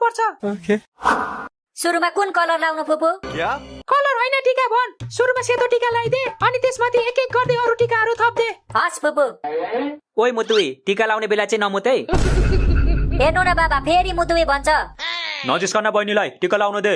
पर्छ। सुरुमा कुन कलर लाउनु फुपू? कलर होइन टीका भन। सुरुमा सेतो टीका लगाइदे अनि त्यसमाथि एक एक गर्दै अरू टीकाहरू थप्दे। हस् फुपू। ओइ मुतुई, टीका लाउने बेला चाहिँ नमुतै। हेर्नु न बाबा, फेरि मुतुई भन्छ। नजिस्कन बहिनीलाई टीका लाउनु दे।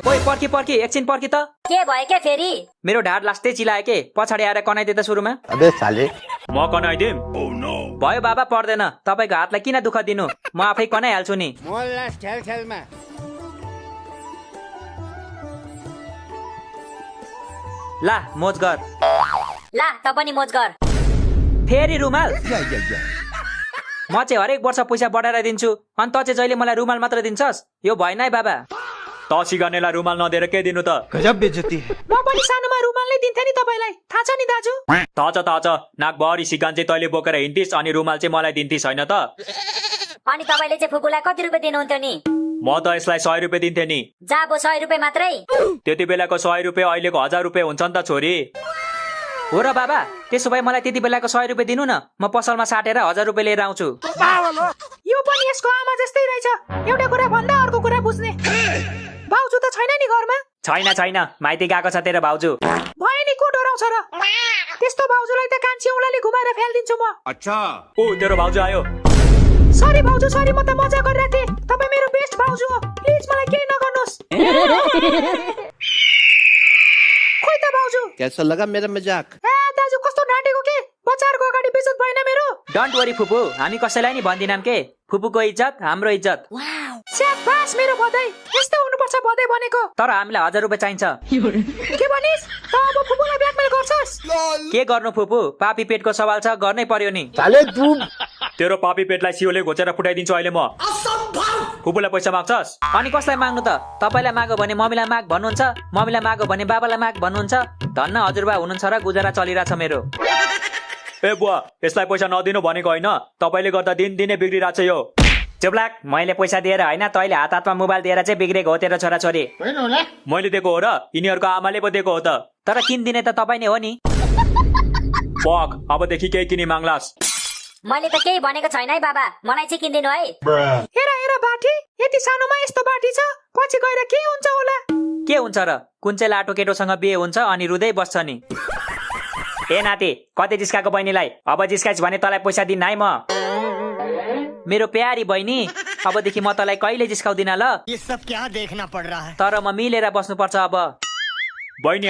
ओइ पर्खी पर्खी, एकछिन पर्खी त। के भयो के फेरि? मेरो ढाड लास्टै चिलायो के, पछाडि आएर कनाइदे त सुरुमा। अबे साले म कनाइदिम। भयो बाबा, पर्दैन। तपाईको हातलाई किन दुःख दिनु, म आफै कनाइहाल्छु नि। ला मोज गर। ला त पनि मोज गर। फेरि रुमाल? म चाहिँ हरेक वर्ष पैसा बढाएर दिन्छु अनि त चाहिँ जहिले मलाई रुमाल मात्र दिन्छस्? यो भएन है बाबा। त सिगानेलाई रुमाल नदिएर के दिनु त? गजब बेइज्जती है। म पनि सानोमा रुमाल नै दिन्थे नि तपाईलाई, थाहा छ नि दाजु? थाहा छ। नाकभरि सिगान चाहिँ तैँले बोकेर हिँड्थिस् अनि रुमाल चाहिँ मलाई दिन्थिस् होइन त? अनि तपाईले चाहिँ फुपूलाई कति रुपियाँ दिनुहुन्थ्यो नि? म त यसलाई 100 रुपियाँ दिन्थे नि। जाबो 100 रुपियाँ मात्रै? त्यति बेलाको 100 रुपियाँ अहिलेको 1000 रुपियाँ हुन्छ नि त छोरी। हो र बाबा, त्यसो भए मलाई त्यति बेलाको 100 रुपियाँ दिनु न, म पसलमा साटेर 1000 रुपियाँ लिएर आउँछु। यो पनि यसको आमा जस्तै रहेछ, एउटा कुरा भन्दा अर्को कुरा बुझ्ने। भाउजू त छैन नि घरमा? छैन, माइती गएको छ तेरो भाउजू। भयो नि, को डराउँछ र? त्यस्तो भाउजूलाई त कान्छी औँलाले घुमाएर फ्यालिदिन्छु म। अच्छा ओ तेरो भाउजू आयो। सरी भाउजू, सरी, म त मजा गरिरहेको थिएँ। तपाईँ मेरो बेस्ट भाउजू हो, प्लिज मलाई केही नगर्नुहोस्। खोइ त भाउजू। कैसा लगा मेरा मजाक? ए दाजु, कस्तो ढाँटेको के? बच्चाहरूको अगाडि बेइज्जत भएन मेरो? डोन्ट वरी फुपू, हामी कसैलाई नि भन्दिनौँ के। फुपूको इज्जत हाम्रो इज्जत। स्याबास मेरो बधाई, यस्तो हुनुपर्छ बधाई भनेको। तर हामीलाई 1000 रुपियाँ चाहिन्छ। के भनिस्? त अब फुपूलाई ब्ल्याकमेल गर्छस्? के गर्नु फुपू, पापी पेटको सवाल छ, गर्नै पर्यो नि। साले तू तेरो पापी पेटलाई सियोले घोचेर फुटाइदिन्छु अहिले म। फुपूलाई पैसा माग्छस्? अनि कसलाई माग्नु त? तपाईलाई माग्यो भने मम्मीलाई माग भन्नुहुन्छ, मम्मीलाई माग्यो भने बाबालाई माग भन्नुहुन्छ। धन्न हजुरबा हुनुहुन्छ र गुजारा चलिरहेछ मेरो। ए बुवा, यसलाई पैसा नदिनु भनेको होइन, तपाईले गर्दा दिनदिनै बिग्रिरहेछ यो। चुप्लाक, मैले पैसा दिएर होइन, तैँले हात हातमा मोबाइल दिएर चाहिँ बिग्रेको हो तेरो छोराछोरी। मैले दिएको हो र? यिनीहरूको आमाले पो दिएको हो त। तर किनिदिने त तपाईँ नै हो नि। पक, अबदेखि केही किनी माग्लास्। मैले त केही भनेको छैन है बाबा, मलाई चाहिँ किनिदिनु है। हेर बाठी, यति सानोमा यस्तो बाठी छ, पछि गएर के हुन्छ होला? के हुन्छ र? कुन चाहिँ लाटो केटोसँग बिहे हुन्छ अनि रुँदै बस्छ नि। ए नाति, कति जिस्काको बहिनीलाई? अब जिस्काइस् भने तँलाई पैसा दिन है म। मेरो प्यारी बहिनी, अबदेखि म तँलाई कहिले जिस्काउँदिन ल। ये सब क्या देखना पड़ रहा है? तर म मिलेर बस्नुपर्छ अब। बहिनी